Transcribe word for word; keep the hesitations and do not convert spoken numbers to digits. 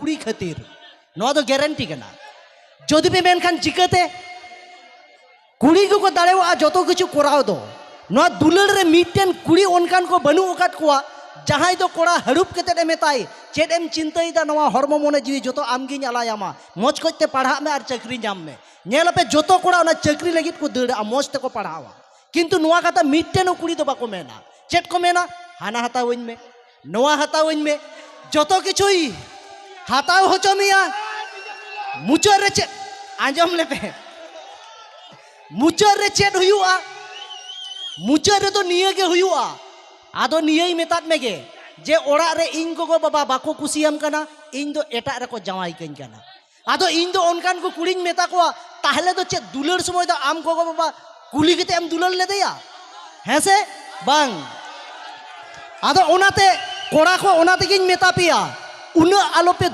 ᱠᱩᱲᱤ ᱠᱷᱟᱹᱛᱤᱨ᱾ ᱱᱚᱣᱟ ᱫᱚ ᱜᱮᱨᱮᱱᱴᱤ ᱠᱟᱱᱟ᱾ ᱡᱩᱫᱤ ᱯᱮ ᱢᱮᱱᱠᱷᱟᱱ ᱪᱤᱠᱟᱹᱛᱮ? ᱠᱩᱲᱤ ᱜᱮᱠᱚ ᱫᱟᱲᱮᱭᱟᱜᱼᱟ ᱡᱚᱛᱚ ᱠᱤᱪᱷᱩ ᱠᱚᱨᱟᱣ ᱫᱚ᱾ ᱱᱚᱣᱟ ᱫᱩᱞᱟᱹᱲ ᱨᱮ ᱢᱤᱫᱴᱮᱱ ᱠᱩᱲᱤ ᱚᱱᱠᱟᱱ ᱠᱚ ᱵᱟᱹᱱᱩᱜ ᱟᱠᱟᱫ ᱠᱚᱣᱟ, ᱡᱟᱦᱟᱸᱭ ᱫᱚ ᱠᱚᱲᱟ ᱦᱟᱹᱲᱩᱵ ᱠᱟᱛᱮᱫ ᱮ ᱢᱮᱛᱟᱭ, "ᱪᱮᱫ ᱮᱢ ᱪᱤᱱᱛᱟᱹᱭᱮᱫᱟ? ᱱᱚᱣᱟ ᱦᱚᱲᱢᱚ ᱢᱚᱱᱮ ᱡᱤᱣᱤ ᱡᱚᱛᱚ ᱟᱢᱜᱤᱧ ᱟᱞᱟᱭᱟᱢᱟ, ᱢᱚᱡᱽ ᱠᱚᱡ ᱛᱮ ᱯᱟᱲᱦᱟᱜ ᱢᱮ ᱟᱨ ᱪᱟᱹᱠᱨᱤ ᱧᱟᱢ ᱢᱮ᱾" ᱧᱮᱞ ᱟᱯᱮ, ᱡᱚᱛᱚ ᱠᱚᱲᱟ ᱚᱱᱟ ᱪᱟᱹᱠᱨᱤ ᱞᱟᱹᱜᱤᱫ ᱠᱚ ᱫᱟᱹᱲᱟ, ᱢᱚᱡᱽ ᱛᱮᱠᱚ ᱯᱟᱲᱦᱟᱣᱟ᱾ ᱠᱤᱱᱛᱩ ᱱᱚᱣᱟ ᱠᱟᱛᱷᱟ ᱢᱤᱫᱴᱮᱱ ᱦᱚᱸ ᱠᱩᱲᱤ ᱫᱚ ᱵᱟᱠᱚ ᱢᱮᱱᱟ᱾ ᱪᱮᱫ ᱠᱚ ᱢᱮᱱᱟ? "ᱦᱟᱱᱟ ᱦᱟᱛᱟᱣᱟᱹᱧ ᱢᱮ, ᱱᱚᱣᱟ ᱦᱟᱛᱟᱣᱟᱹᱧ ᱢᱮ", ᱡᱚᱛᱚ ᱠᱤᱪᱷᱩᱭ ᱦᱟᱛᱟᱣ ᱦᱚᱪᱚ ᱢᱮᱭᱟ᱾ ᱢᱩᱪᱟᱹᱫ ᱨᱮ ᱪᱮᱫ? ᱟᱸᱡᱚᱢ ᱞᱮᱯᱮ, ᱢᱩᱪᱟᱹᱫ ᱨᱮ ᱪᱮᱫ ᱦᱩᱭᱩᱜᱼᱟ? ᱢᱩᱪᱟᱹᱫ ᱨᱮᱫᱚ ᱱᱤᱭᱟᱹ ᱜᱮ ᱦᱩᱭᱩᱜᱼᱟ᱾ ᱟᱫᱚ ᱱᱤᱭᱟᱹᱭ ᱢᱮᱛᱟᱫ ᱢᱮᱜᱮ ᱡᱮ ᱚᱲᱟᱜ ᱨᱮ ᱤᱧ ᱜᱚᱜᱚ ᱵᱟᱵᱟ ᱵᱟᱠᱚ ᱠᱩᱥᱤᱭᱟᱢ ᱠᱟᱱᱟ, ᱤᱧ ᱫᱚ ᱮᱴᱟᱜ ᱨᱮᱠᱚ ᱡᱟᱶᱟᱭ ᱠᱟᱹᱧ ᱠᱟᱱᱟ᱾ ᱟᱫᱚ ᱤᱧ ᱫᱚ ᱚᱱᱠᱟᱱ ᱠᱚ ᱠᱩᱲᱤᱧ ᱢᱮᱛᱟ ᱠᱚᱣᱟ, ᱛᱟᱦᱞᱮ ᱫᱚ ᱪᱮᱫ ᱫᱩᱞᱟᱹᱲ ᱥᱚᱢᱚᱭ ᱫᱚ ᱟᱢ ᱜᱚᱜᱚ ᱵᱟᱵᱟ ᱠᱩᱞᱤ ᱠᱟᱛᱮ ᱮᱢ ᱫᱩᱞᱟᱹᱲ ᱞᱮᱫᱮᱭᱟ? ᱦᱮᱸ ᱥᱮ ᱵᱟᱝ? ᱟᱫᱚ ᱚᱱᱟᱛᱮ ᱠᱚᱲᱟ ᱠᱚ, ᱚᱱᱟ ᱛᱮᱜᱮᱧ ᱢᱮᱛᱟ ᱯᱮᱭᱟ, ᱩᱱᱟᱹᱜ ᱟᱞᱚᱯᱮ